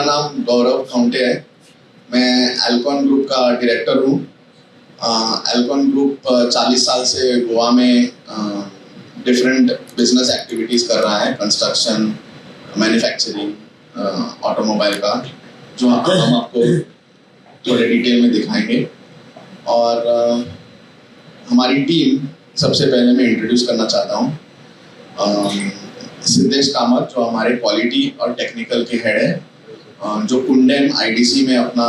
नाम गौरव खवंटे है। मैं Alcon group का डायरेक्टर हूँ। एल्कॉन ग्रुप 40 साल से गोवा में डिफरेंट बिजनेस एक्टिविटीज़ कर रहा है, कंस्ट्रक्शन, मैन्युफैक्चरिंग, ऑटोमोबाइल का, जो हम आपको थोड़े डिटेल में दिखाएंगे। और हमारी टीम सबसे पहले मैं इंट्रोड्यूस करना चाहता हूँ। सिद्धेश कामत, जो हमारे क्वालिटी और टेक्निकल के हेड है, जो कुंडेम आईडीसी में अपना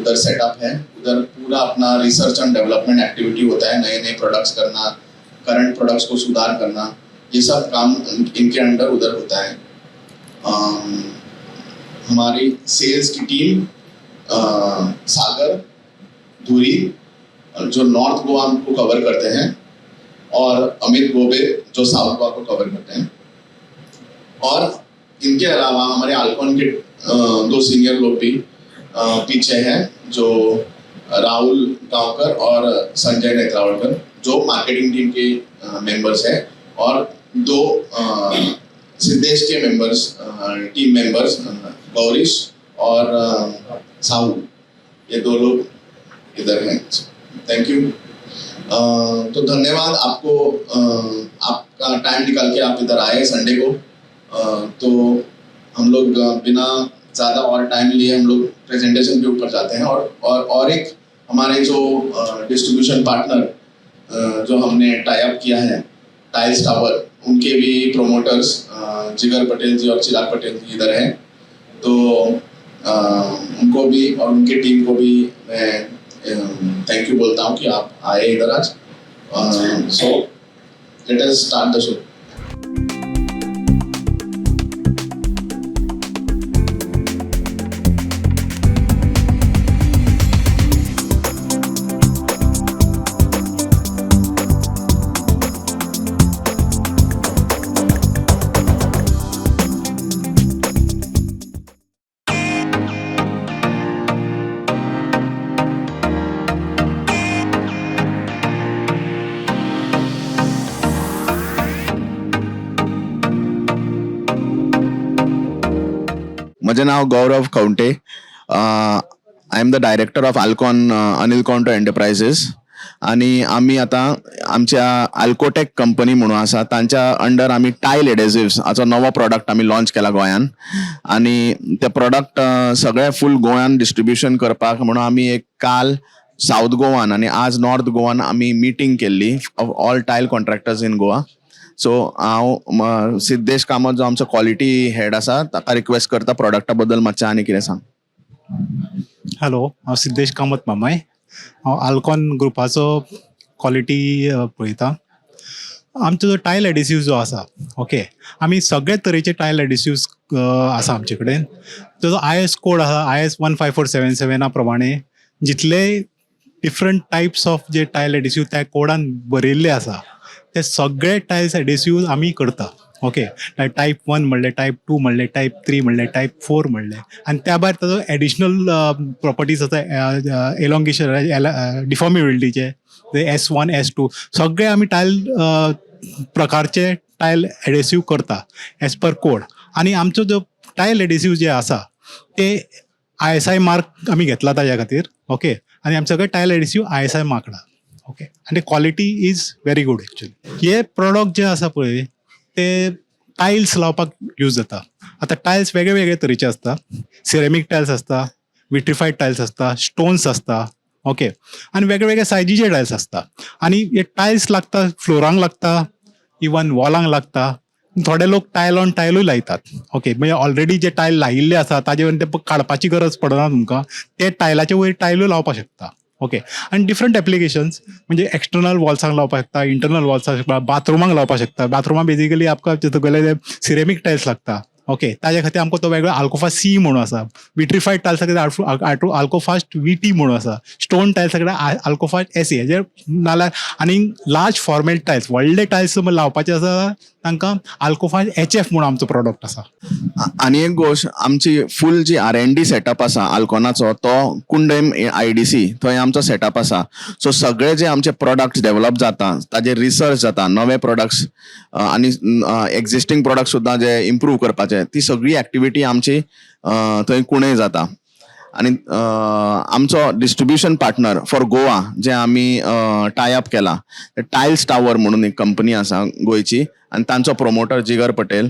उधर सेटअप है। उधर पूरा अपना रिसर्च एंड डेवलपमेंट एक्टिविटी होता है, नए नए प्रोडक्ट्स करना, करंट प्रोडक्ट्स को सुधार करना, ये सब काम इनके अंडर उधर होता है। हमारी सेल्स की टीम, सागर धूरी, जो नॉर्थ गोवा को कवर करते हैं, और अमित गोबे, जो साउथ गोवा को कवर करते हैं। और इनके अलावा हमारे आल्कॉन के दो सीनियर लोग भी पीछे हैं, जो राहुल गांवकर और संजय नेत्रावलकर, जो मार्केटिंग टीम के मेंबर्स हैं, और दो सिद्धेश के मेंबर्स, टीम मेंबर्स, गौरीश और साहू, ये दो लोग इधर हैं। Thank you. तो धन्यवाद आपको, आपका टाइम निकाल के आप इधर आए संडे को। तो हम लोग बिना ज़्यादा और टाइम लिए हम लोग प्रेजेंटेशन के ऊपर जाते हैं। और एक हमारे जो डिस्ट्रीब्यूशन पार्टनर, जो हमने टाई अप किया है, टाइल्स टावर, उनके भी प्रोमोटर्स जिगर पटेल जी और चिराग पटेल जी इधर हैं। तो उनको भी और उनके टीम को भी मैं thank you बोलता हूँ कि आप आए इधर आज। So let us start the show. म्हजें नांव गौरव Khaunte. I am the director of Alcon Anil Khaunte enterprises. आनी आमी आतां आमच्या आल्कोटेक कंपनी म्हणून आसा, तांच्या अंडर आमी टायल एडेसिव्स हाचो नवो प्रॉडक्ट आमी लॉन्च केला गोंयान। आनी ते प्रॉडक्ट सगळे फूल गोंयान डिस्ट्रिब्युशन करपाक म्हणून आमी एक काल सावथ गोवान आनी आज नॉर्थ गोवान आमी मिटींग केल्ली of all tile contractors in Goa. So हांव सिद्धेश कामत, जो आमचो क्वॉलिटी हेड आसा, ताका रिक्वेस्ट करता, प्रॉडक्टा बद्दल मातशें आनी कितें सांग। हॅलो, हांव सिद्धेश कामत मामाय। हांव आल्कॉन ग्रुपाचो क्वॉलिटी पळयता। आमचो जो टायल एडिसिव जो आसा, ओके, आमी सगळे तरेचे टायल एडिसिव्स आसा आमचे कडेन। जो I S code आसा, IS 15477 प्रमाणे जितले different types of J tile adhesive त्या कोडान बरयल्ले आसा, ते सगळे टायल्स एडिसिव आमी करता। ओके, टायप 1 म्हणले, टायप 2 म्हणले, टायप 3 म्हणले, टायप 4 म्हणले, आनी त्या भायर ताजो एडिशनल प्रॉपर्टीज आसा, एलोंगेशन, डिफॉर्मेबिलिटीचे, ते S1, S2, सगळे आमी टायल प्रकारचे टायल एडेसिव करता एज पर कोड। आनी आमचो जो टायल एडेसिव जे आसा, ते ISI mark आमी घेतला ताज्या खातीर। ओके, आनी आमचे सगळे tile adhesive ISI marked. Okay, आनी quality is very good actually. हे प्रोडक्ट जे आसा पळय, ते टायल्स लावपाक यूज जाता। आतां टायल्स वेगळे वेगळे तरेचे आसता। सिरेमीक टायल्स आसता, विट्रिफायड टायल्स आसता, स्टोन्स आसता, ओके, आनी वेगळे वेगळे सायजीचे टायल्स आसता। आनी हे टायल्स लागता, फ्लोरांक लागता, इवन वॉलांक लागता। थोडे लोक टायल ऑन टायलूय लायतात। ओके, म्हणजे ऑलरेडी जे टायल लायिल्ले आसा, ताजे वयर ते काडपाची गरज पडना तुमकां, ते टायलाचे वयर टायलूय लावपाक शकता। ओके, आनी डिफरंट एप्लिकेशन्स, म्हणजे एक्सटर्नल वॉल्सांक लावपाक शकता, इंटरनल वॉल्सांक, बाथरुमांक लावपाक शकता। बाथरुमां बेजिकली आमकां तुगेले सिरेमीक टायल्स लागता। ओके, ताज्या खातीर आमकां तो वेगळो आल्कोफास्ट सी म्हणून आसा। विट्रिफायड टायल्सा खातीर आल्कोफास्ट VT म्हणून आसा। स्टोन टायल्सा खातीर आल्कोफास्ट SA हेजेर। नाल्यार आनी लार्ज फॉर्मेट टायल्स, व्हडले टायल्स लावपाचे आसा, तांकां आल्कोफास्ट HF म्हणून आमचो प्रोडक्ट आसा। आनी एक गोश्ट, आमची फूल जी R&D setup आसा आल्कोनाचो, तो कुंडम IDC थंय आमचो सेटअप आसा। सो सगळे जे आमचे प्रोडक्ट्स डेव्हलप जाता, ताजेर रिसर्च जाता, नवे प्रोडक्ट्स आनी एक्झिस्टींग प्रोडक्ट सुद्दां जे इम्प्रूव करपाचे। करपाचे, ती सगळी एक्टिविटी आमची थंय कुणय जाता. आनी आमचो डिस्ट्रिब्युशन पार्टनर फॉर गोवा जे आमी टाय अप केला, टायल्स टावर म्हणून एक कंपनी आसा गोंयची आनी तांचो प्रोमोटर जिगर पटेल.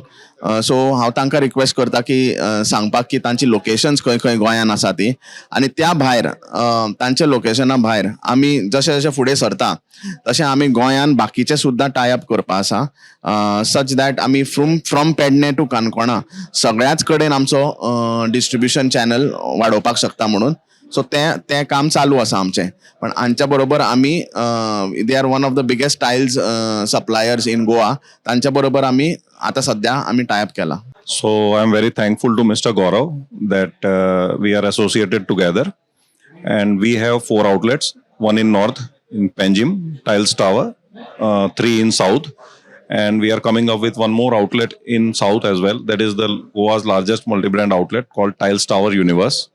सो हांव तांकां रिक्वेस्ट करता की सांगपाक की तांची लोकेशन्स खंय खंय गोंयान आसा ती. आनी त्या भायर, तांच्या लोकेशना भायर आमी जशे जशे फुडें सरता तशें आमी गोंयान बाकीचे सुद्दां टाय अप करपा आसा, सच that आमी फ्रॉम पेडणे टू काणकोणा सगळ्याच कडेन आमचो डिस्ट्रिब्युशन चॅनल वाडोवपाक शकता म्हणून. सो तें तें काम चालू आसा आमचें. पण हांच्या बरोबर आमी, they are one of the biggest tiles suppliers in Goa, तांच्या बरोबर आमी आतां सद्या आमी टाय अप केला. So I'm very thankful to Mr. Gaurav that we are associated together, and we have four outlets: one in north in Panjim, Tiles Tower, three in south, and we are coming up with one more outlet in south as well. That is the Goa's largest multi-brand outlet called Tiles Tower Universe.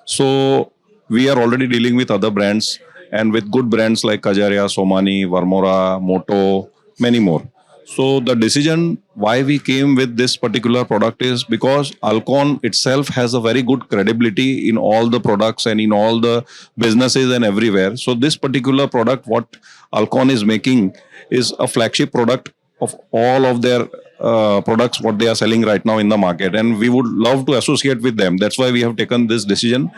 So we are already dealing with other brands and with good brands like Kajaria, Somani, Varmora, Moto, many more. So the decision why we came with this particular product is because Alcon itself has a very good credibility in all the products and in all the businesses and everywhere. So this particular product, what Alcon is making, is a flagship product of all of their products what they are selling right now in the market, and we would love to associate with them. That's why we have taken this decision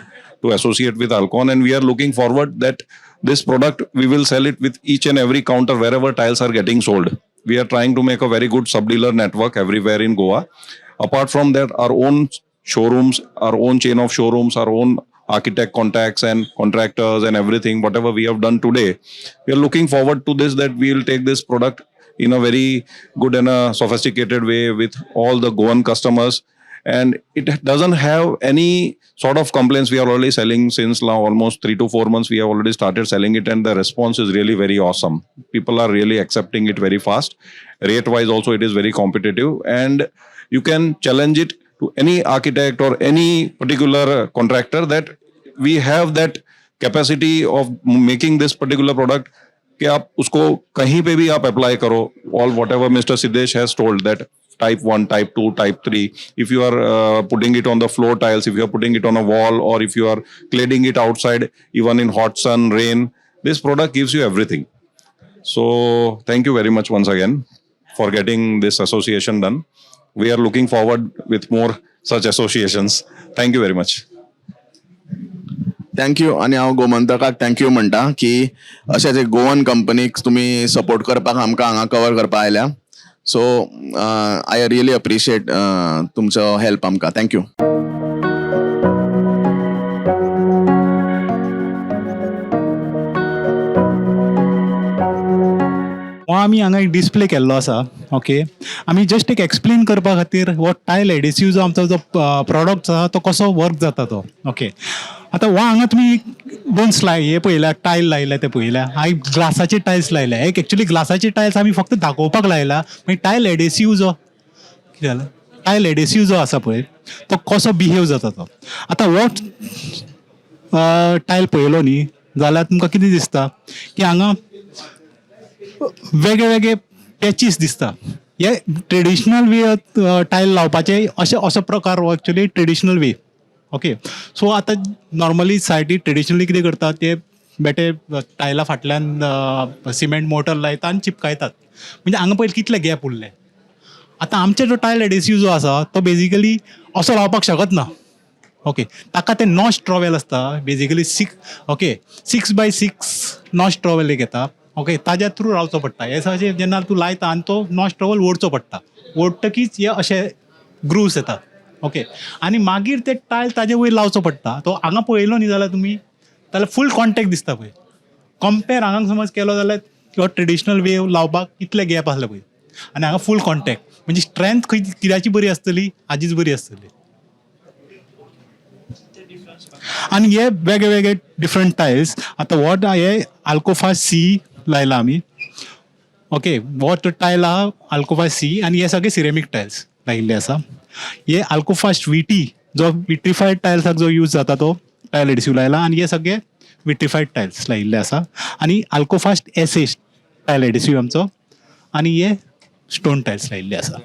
to associate with Alcon, and we are looking forward that this product we will sell it with each and every counter wherever tiles are getting sold. We are trying to make a very good sub dealer network everywhere in Goa. Apart from that, our own showrooms, our own chain of showrooms, our own architect contacts and contractors and everything, whatever we have done today, we are looking forward to this, that we will take this product in a very good and a sophisticated way with all the Goan customers. And it doesn't have any sort of complaints. We are already selling since now almost 3 to 4 months. We have already started selling it, and the response is really very awesome. People are really accepting it very fast. Rate wise, also, it is very competitive, and you can challenge it to any architect or any particular contractor that we have that capacity of making this particular product, कि आप उसको कहीं pay भी आप apply करो. All whatever Mr. Siddesh has told, that type 1, type 2, type 3, if you are putting it on the floor tiles, if you are putting it on a wall, or if you are cladding it outside, even in hot sun, rain, this product gives you everything. So thank you very much once again for getting this association done. We are looking forward with more such associations. Thank you very much. Thank you. आनी हांव गोमंतकाक thank you म्हणटा की अशें जे Goan कंपनीक तुमी support करपाक आमकां हांगा कवर करपाक आयल्या. सो I really appreciate तुमचो हेल्प आमकां. Thank you. हो, आमी हांगा एक डिस्प्ले केल्लो आसा. ओके, आमी जस्ट एक एक्सप्लेन करपा खातीर हो टायल एडिसिव जो आमचो जो प्रोडक्ट आसा तो कसो वर्क जाता तो. ओके, आतां हो हांगा तुमी दोन स्लाय हे पळयल्या, टायल लायल्या ते पळयल्या. हांवें ग्लासाचे टायल्स लायल्या. एक एक्चुली ग्लासाचे टायल्स आमी फक्त दाखोवपाक लायला. मागीर टायल एडेसिव जो कितें जालें, टायल एडेसिव जो आसा पळय तो कसो बिहेव जाता तो. आतां हो टायल पळयलो न्ही जाल्यार तुमकां कितें दिसता की हांगा वेगळे वेगळे पॅचीस दिसता. हे ट्रेडिशनल वे टायल लावपाचे अशे असो प्रकार हो actually traditional way. Okay, so आतां नॉर्मली सायडी ट्रेडिशनली कितें करतात ते बेटे टायला फाटल्यान सिमेंट मोटर लायता आनी चिपकायतात. म्हणजे हांगा पयलीं कितले गॅप उरले. आतां आमचे जो टायल एडेसिव जो आसा तो बेजिकली असो लावपाक शकत ना. ओके, ताका ते नॉच ट्रॉवेल आसता, basically six, okay, 6 by 6 notch trowel एक येता. ओके, ताज्या थ्रू रावचो पडटा. हे अशें जेन्ना तूं लायता आनी तो नॉच ट्रॉवेल ओडचो पडटा, ओडटकीच हे अशे ग्रुव्स येतात. ओके, आनी मागीर ते टायल ताजे वयर लावचो पडटा. तो हांगा पळयलो न्ही जाल्यार तुमी जाल्यार फूल कॉन्टेक्ट दिसता पळय. कंपेर हांगा समज केलो जाल्यार हो ट्रेडिशनल वे लावपाक इतले गॅप आसले पळय आनी हांगा फूल कॉन्टेक्ट, म्हणजे स्ट्रेंथ खंय कित्याची बरी आसतली, हाजीच बरी आसतली. आनी हे वेगळे वेगळे डिफरंट टायल्स. आतां हो हे आल्कोफा सी लायला आमी. ओके, हो तो टायल आहा आल्कोफा सी आनी हे सगळे सिरेमीक टायल्स लायिल्ले आसा. हे आल्कोफास्ट विटी जो विट्रीफायड टायल्साक जो यूज जाता तो टायल एडिसिव लायला आनी हे सगळे विट्रीफायड टायल्स लायिल्ले आसा. आनी आल्कोफास्ट एस ए टायल एडिसिव आमचो आनी हे स्टोन टायल्स लायिल्ले आसा.